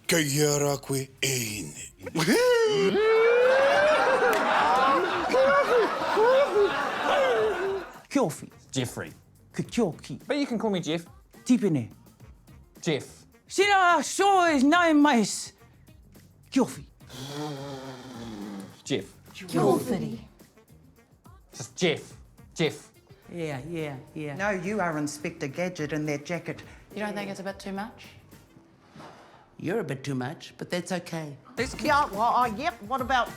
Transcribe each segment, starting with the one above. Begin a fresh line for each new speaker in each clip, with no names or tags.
Kei hea rā koe e hine?
Kiowhi.
Jeffrey.
Kitioki.
But you can call me Jeff.
Tipene.
Jeff.
Sira sois nai mais Kiowhi.
Jeff.
Kiowhiri.
Just Jeff. Jeff.
Yeah, yeah, yeah.
No, you are Inspector Gadget in that jacket.
You don't think it's a bit too much?
You're a bit too much, but that's okay.
This yeah, well, uh, yep. What about?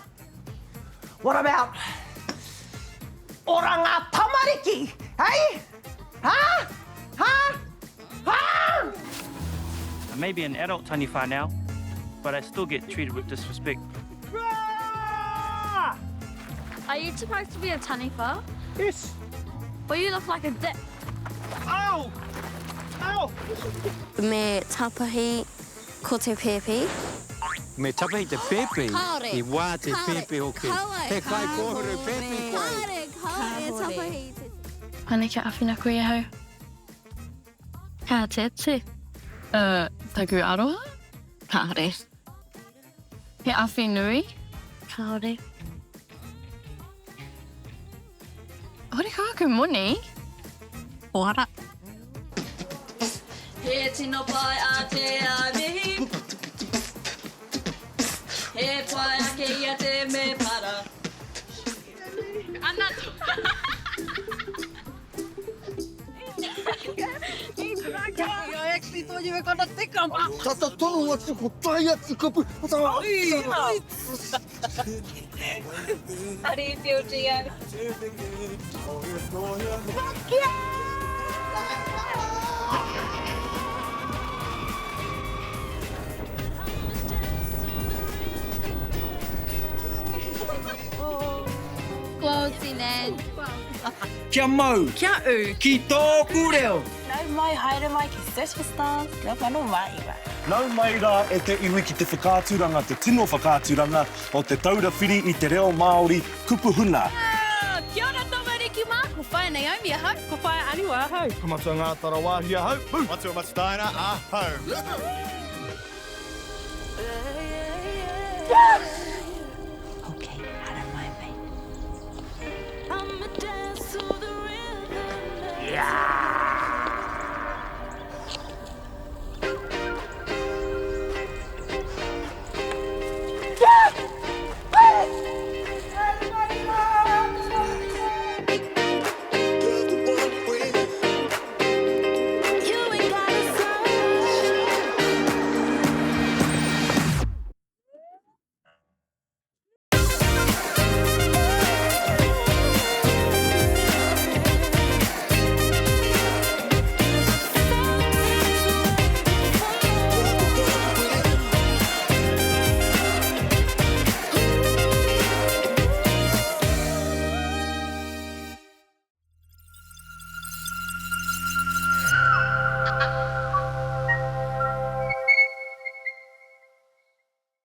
What about Oranga Tamariki? Hey? Huh? Huh? Huh?
I may be an adult taniwha now, but I still get treated with disrespect.
Are you supposed to be a taniwha?
Yes.
Well, you look like a dick.
Ow! Ow!
Me tapahi ko te pēpi.
Me tapahi te pēpi?
Kāore.
I wā te
Kāore.
pēpi hoki.
Kāore.
He kai kōhuru pēpi koe.
Kāore, kāore e tapahi te.
Pane kia awhina koe ahau. Ka te te. Uh, taku aroha? Kāore. He awhi nui? Kāore. Hore kau aku moni? Hoara.
He tino pai a te mihi. He pai ake i a te me para.
Ana
I actually thought you were gonna think I'm
Tata tonu atu ko tae atu kupu.
How do you feel, Gio?
Fuck yeah!
Quality, man.
Kia mau!
Kia ū!
Ki tōku reo!
Nau mai, haere mai ki Search for Stars 2009.
Nau mai rā e te iwi ki te whakaaturanga, te tino whakaaturanga o Te Taura Whiri i te Reo Māori, Kupu Huna.
Kia ora tamariki mā, ko Whaea Naomi ahau.
Ko Whaea Aniwa ahau.
Ko Matua Ngātarawāhi ahau. Matua Matutaera ahau.
Okay, haramai mate.